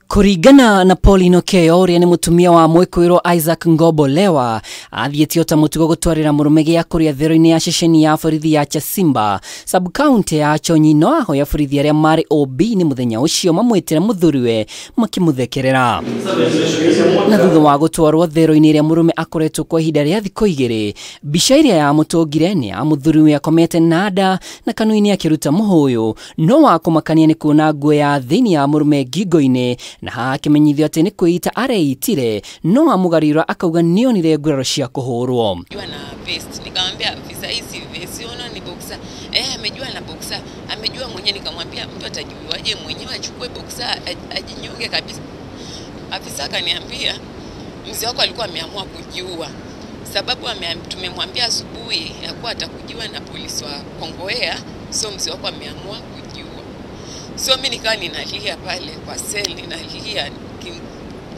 Kũringana na Pauline Okeyo ũrĩa nĩ mũtumia wa mwĩkũĩrwo Isaac Ngombo Lewa athiĩte o ta mũtugo gũtwarĩra mũrũme gĩa kũrĩa thero-inĩ ya ceceni ya borithi ya Chasimba sub county ya Chonyi no ahoya borithi arĩa marĩ OB-inĩ mũthenya ũcio mamwĩtĩre mũthuriwe makĩmũthekerera. Na thutha wa gũtwarwo thero-inĩ ĩrĩa mũrũme akoretwo kwa ihinda rĩa thikũ igĩrĩ, mbica ĩrĩa yamũtũngire nĩ ya mũthuriwe akomete na nda na kanua-inĩ akĩruta mũhũyũ, no wa kũmakania nĩ kuona nguo ya thĩinĩ ya mũrũme ngingo-inĩ na haha akĩmenyithio atĩ nĩ kwĩita areitire, no amũgarũra akauga nĩonire nguraro cia kũhũrwo. Na vest nikamwambia afisa, hii si vest, unaona ni boxer. Amejua na boxer, amejua mwenyewe. Nikamwambia mtu atajuaje mwenyewe achukue boxer ajinyonge kabisa. Afisa akaniambia mzee wako alikuwa ameamua kujiua, sababu tumemwambia asubuhi ya kuwa atakujiwa na polisi wa Kongowea, so mzee wako ameamua kujiua. So mimi nikawa ninalia pale kwa seli, ninalia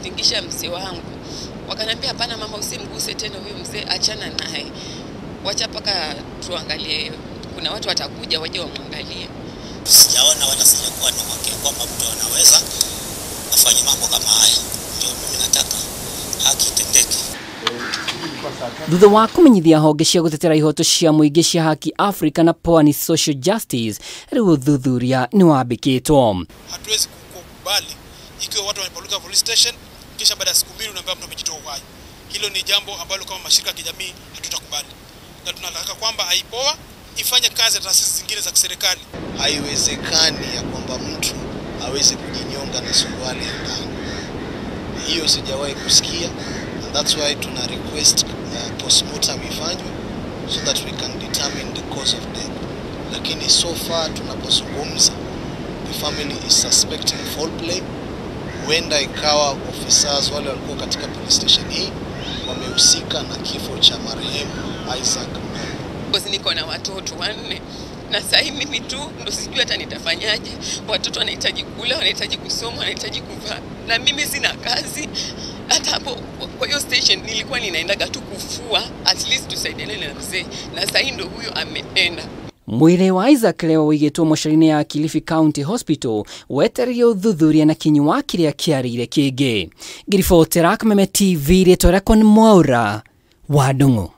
nikingisha mzee wangu. Wakaniambia hapana mama, usimguse tena huyu mzee, achana naye, wacha paka tuangalie, kuna watu watakuja waje wamwangalie. Sijaona wala sijakuwa na uhakika kwamba mtu anaweza afanye mambo kama haya. Ndio mimi nataka haki itendeke. Thutha wa kũmenyithia honge cia gũtetera ihoto cia mũingĩ cia Haki Africa na Pwani Social Justice, rĩu ũthuthuria nĩ wambĩkĩtwo. Hatuwezi kukubali ikiwa watu wamepeleka police station kisha baada ya siku mbili unaambiwa mtu amejitoa uhai. Hilo ni jambo ambalo kama mashirika ya kijamii hatutakubali, na tunataka kwamba IPOA ifanye kazi ya taasisi zingine za kiserikali. Haiwezekani ya kwamba mtu aweze kujinyonga na suruali ya ndani. Hiyo sijawahi kusikia, and that's why tuna request postmortem ifanywe so that we can determine the cause of death. Lakini so far tunapozungumza, the family is suspecting foul play. Huenda ikawa officers wale walikuwa katika police station hii wamehusika na kifo cha marehemu Isaac Ngombo. Niko na watoto 4 na sasa mimi tu ndo sijui hata nitafanyaje. Watoto wanahitaji kula, wanahitaji kusoma, wanahitaji kuvaa, na mimi sina kazi. Hata hapo kwa hiyo station nilikuwa ninaendaga tu kufua, at least tusaidiane na mzee, na sasa ndo huyo ameenda. Mwĩrĩ wa Isaac Lewa ũigĩtwo mocarĩ-inĩ ya Kilifi County Hospital wetereire ũthuthuria na kinyua kĩrĩa kĩarĩire kĩngĩ. Ngiribotera Kameme TV, rĩtwa rĩakwa nĩ Mwaura wa Ndung'u.